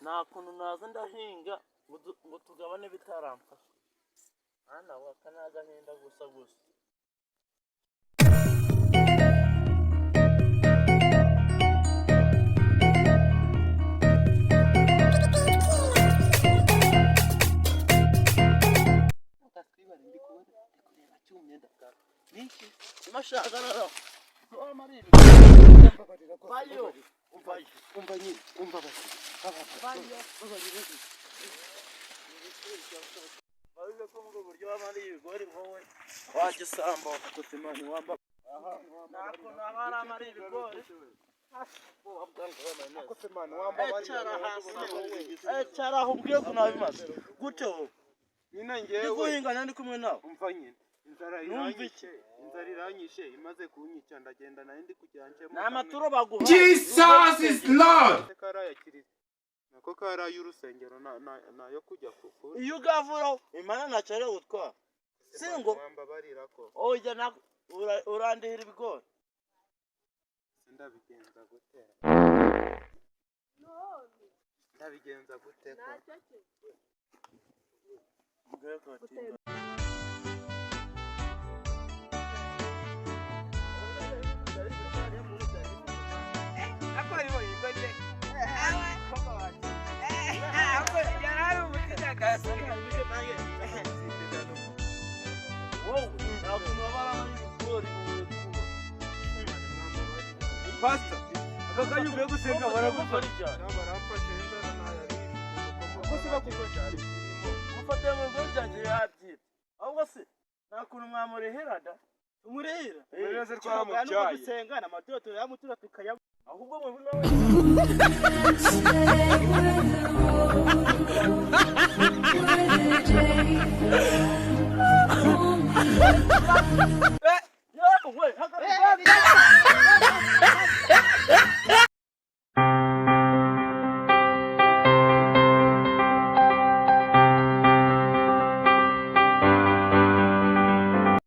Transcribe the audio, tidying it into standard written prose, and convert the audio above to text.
Nta kuntu naza ndahinga ngo tugabane bitaramfasha. Mwana we, aka ni agahinda gusa gusa. Niki imashagarara bayo umva, Umva nyine, umva bati. Bayo babize ko mu buryo bamara ibigori wowe wagisambo. Kosemani wamba. Nta kuntu haba hari amara ibigori. Kosemani wamba. Ecara hasi, ecara aho ubwiye ko nabimaze gute wowe? Nyine Ndi ngewe. guhingana ndi kumwe nawe. Umva nyine. Inzara Numva iranyishe. Inzara iranyishe imaze kunyica ndagenda nari ndi kujya njemo. Ni amaturo baguha. Jesus is Lord. Kariya kiriziya. Nako kariya y'urusengero nayo kujya kukura. Iyo ugavuraho imana ntacyo ari gutwara singo. Wambabarira ko. Oya, urandihira ibigori. Ndabigenza gute? Ndabigenza gute ko? Wowe nta kuntu baba ari ibigori. Pastor, aka kanya uvuye gusenga baragufata. Cyane. Baramfashe inzara nayari. Ko se bagufasha? Mufate mu bigori byanjye yabyibye. Ahubwo se nta kuntu mwamurihira da? Tumurihira. Ureze twaramubyaye. Dusengana amaturo turayamutura tukaya ahubwo mwe nawe. Where the day